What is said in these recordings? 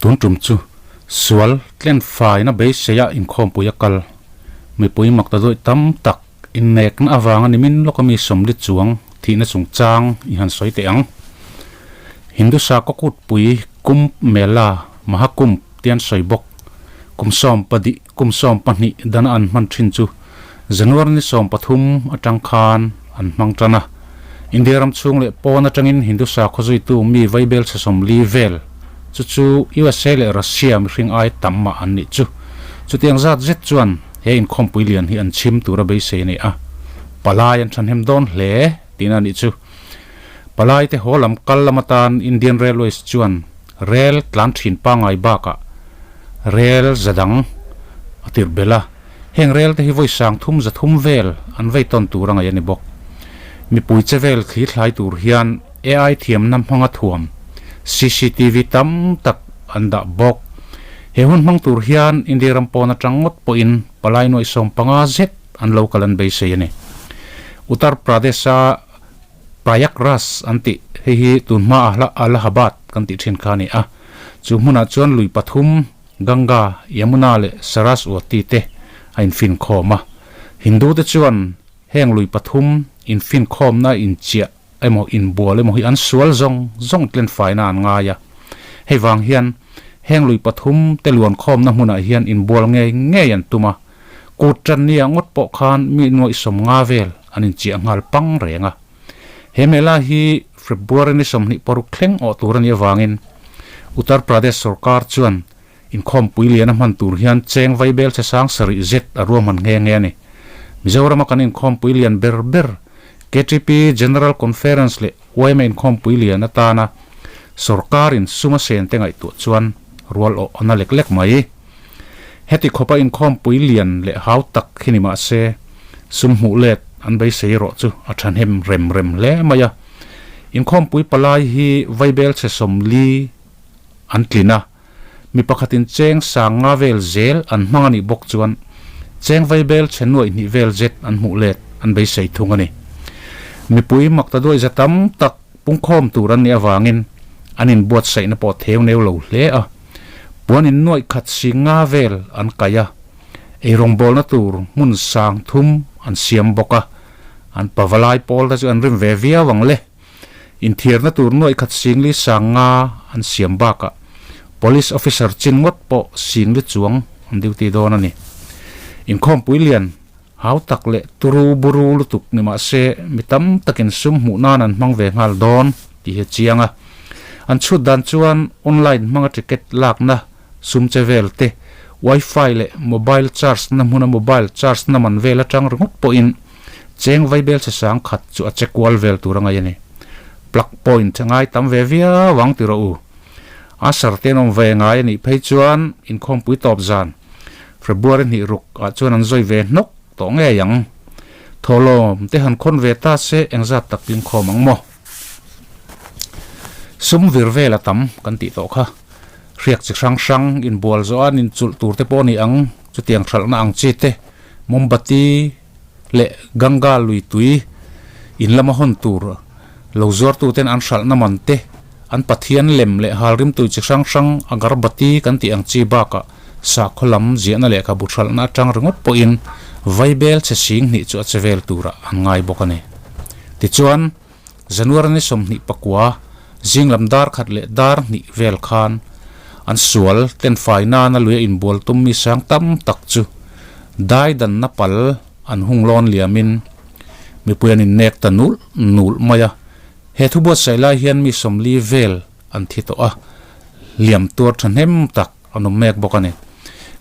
Tun tum chu sual tlen faina beiseia inkhawmpui a kal. Mipui mak ta dawih tam tak innekna avanga nimin lawka mi sawmli chuang thihna chungchang i han sawi teh ang. Hindu sakhaw kutpui Kumbh Mela, Mahakumbh ti an sawi bawk. Kum sawm padi kum 12 dana an hman thin chu January ni 13 atang khan an hmang tan a. India ram chhung leh pawn atangin Hindu sakhaw zuitu mi vaibel chhe 40 vel chu chu USA leh Russia mihring ai tam mah an nih chu. Chutiang zat zet chuan he inkhawmpui lian hi an chhim tura beisei a ni a. Palai an thahnem dawn hle tihna a nih chu. Palai te haw lam kal lam atan Indian Railways chuan rel tlan thin pangngai bakah rel za dang a tirh belh a. Heng rel te hi vawi sang thum za thum vel an vei tawn tur a ngaih a ni bawk. Mipui che vel thli thlai tur hian AI thiamna hmanga thuam cctv tam tak an dah bawk. He hun hmang tur hian India ram pawn atang ngawt pawhin palai nuaih 15 zet an lo kal an beisei a ni. Uttar Pradesh-a Prayagraj an tih, hei hi tunhma Allahabad kan tih thin kha a ni a. Chu hmunah chuan lui pathum, Ganga, Yamuna leh Saraswati te a infinkhawm a. Hindu te chuan heng lui pathum infinkhawmna inchiah emaw inbual emaw hi an sual zawng zawng tlen faina an ngai a. Hei vang hian heng lui pathum te luankhawmna hmunah hian inbual ngei ngei an tum a. Kut tan nia ngawt pawh khan mi nuaih 50 vel an inchiah nghal pang reng a. He mela hi February ni 26 thleng awh tur a nih avangin Uttar Pradesh sorkar chuan inkhawmpui lian a hman tur hian cheng vaibel che sang sarih zet a ruahman nghe nghe a ni. Mizorama kan inkhawmpui lian ber ber KTP General Conference leh yma inkhawmpui lian atana sorkarin sum a sen te ngaihtuah chuan rual awh a na lek lek mai. Heti khawpa inkhawmpui lian leh hau tak khi ni mah se, sum hmuh let an beisei erawh chu a thahnem rem rem hle mai a. Inkhawmpui palai hi vaibel chhe 40 an tlin a, mi pakhatin cheng 5000 vel zel an hmang a nih bawk chuan cheng vaibel chhe 2,500 vel zet an hmuh let an beisei thung a ni. Mipui mak ta duai za tam tak pungkhawm tur an nih avangin an inbuatsaihna pawh theu neu lo hle a. Puan in nuaih khat 50 vel an kaih a, eirawngbawlna tur hmun 3000 an siam bawk a, an pavalai pawl te chu an rim ve viau ang le. Inthiarna tur nuaih khat 40 50 an siam bakah Police officer chin ngawt pawh 40 chuang an duty dawn a ni. Inkhawmpui lian hau tak leh turu buru lutuk ni mah se mi tam takin sum hmuh nan an hmang ve nghal dawn tih hi a chiang a. An chhut dan chuan online hmanga ticket lakna sum che vel te, wifi leh mobile charge na hmuna mobile charge na man vel atang ringawt pawhin cheng vaibel chhe 1000 chu a che kual vel tur a ngaih a ni. Plug point a ngai tam ve viau ang ti rawh u. A sarte an awm ve ngai a nih phei chuan inkhawmpui tawp zan February hnih ruk ah chuan an zawi ve hnawk tawh ngei ang. Thawhlawm te han khawn ve ta se engzat tak tling khawm ang maw? Sum vir vel a tam kan tih tawh kha. Hriak chi hrang hrang inbual zawh a ninchulh tur te pawh a ni ang, chutiang hralhna ang chi te, mombati leh Ganga lui tui in lama hawn tur lo zuartu ten an hralhna man te, an Pathian lem leh halrim tui chi hrang hrang agarbati kan tih ang chi bakah sakhaw lam ziahna lehkhabu hralhna atang ringawt pawhin vaibel chhe 2000 chu a che vel turah an ngai bawk a ni. Tichuan, January ni 29 zinglam dar khat leh dar hnih vel khan an sual ten fai nana lui a inbual tum mi sang tam tak chu dai danna pal an hung lawn liamin mipui an innek ta nulh nulh mai a. He thu buatsaih lai hian mi 40 vel an thi tawh a, hliam tuar thahnem tak an awm mek bawk a ni.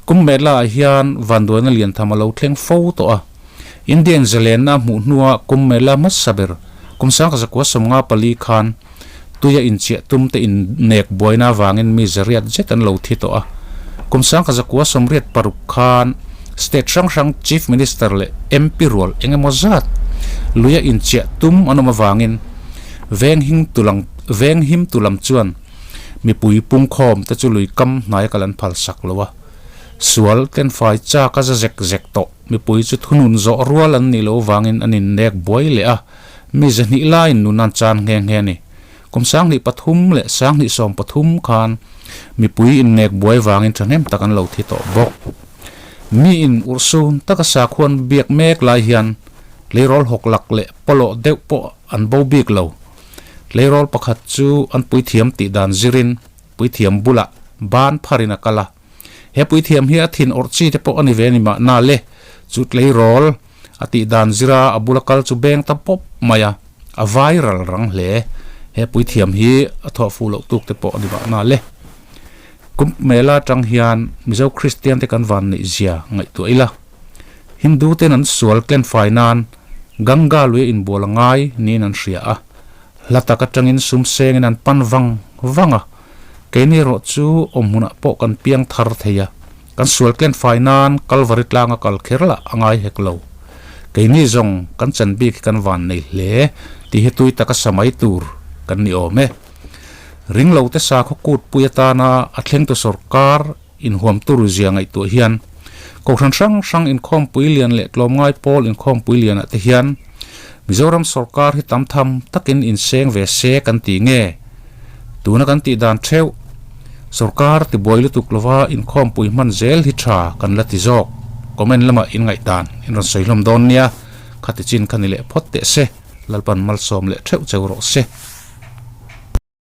Kum mela ah hian vanduaina lian tham a lo thleng fo tawh a. Indian zalenna a hmuh hnua kum mela hmasa ber kum 1954 khan tuia inchiah tum te innek buaina avangin mi zariat zet an lo thi tawh a. Kum 1986 khan state hrang hrang Chief Minister leh MP rual eng emaw zat luia inchiah tum an awm avangin venghing tulang venghim tu lam chuan mipui pungkhawm te chu lui kam hnaia kal an phal sak lo a. Sual ten fai chak a za zek zek tawh mipui chu thunun zawh rual an nih loh avangin an innek buai leh a, mi 200 laiin nun an chan nghe nghe a ni. Kum 2003 leh 2013 khan mipui innek buai vangin thahnem tak an lo thi tawh bawk. Miin urhsun taka sakhuan biak mek lai hian tleirawl hawk lak leh pawlawh deuh pawh an bo bik lo. Tleirawl pakhat chu an puithiam tih dan zirin puithiam bulah ban pharin a kal a. He puithiam hi a thin awrh chi te pawh a ni ve a ni mahna le, chu tleirawl a tih dan zira a bula kal chu beng ta pawp mai a, a viral rang hle. He puithiam hi a thawh fuh loh tuk te pawh a ni mahna le. Kum hmela atang hian Mizo Kristian te kan van neih zia ngaihtuah ila. Hindu ten an sual tlenfai nan Ganga lui a inbual a ngai niin an hria a, hla tak atangin sum sengin an pan vang vang a. Keini erawh chu awm hmunah pawh kan piang thar thei a, kan sual tlenfai nan Kalvari tlanga kal kher lah a ngai hek lo. Keini zawng kan chan bik hi kan van nei hle tih hi tui taka sa mai tur kan ni awm e. Ringlote sakhaw kutpui atana a thlengtu sorkar inhuam tur zia ngaihtuah hian Kohhran hrang hrang inkhawmpui lian leh tlawmngai pawl inkhawmpui lianah te hian Mizoram sorkar hi tam tham takin inseng ve se kan ti nge? Tuna kan tih dan theuh, sorkar tibuai lutuk lova inkhawmpui hman zel hi tha kan la ti zawk. Comment lamah in ngaihdan in rawn sawi hlawm dawn nia, khati chin kha ni leh phawt teh se, Lalpan malsawm leh theuh cheu rawh se.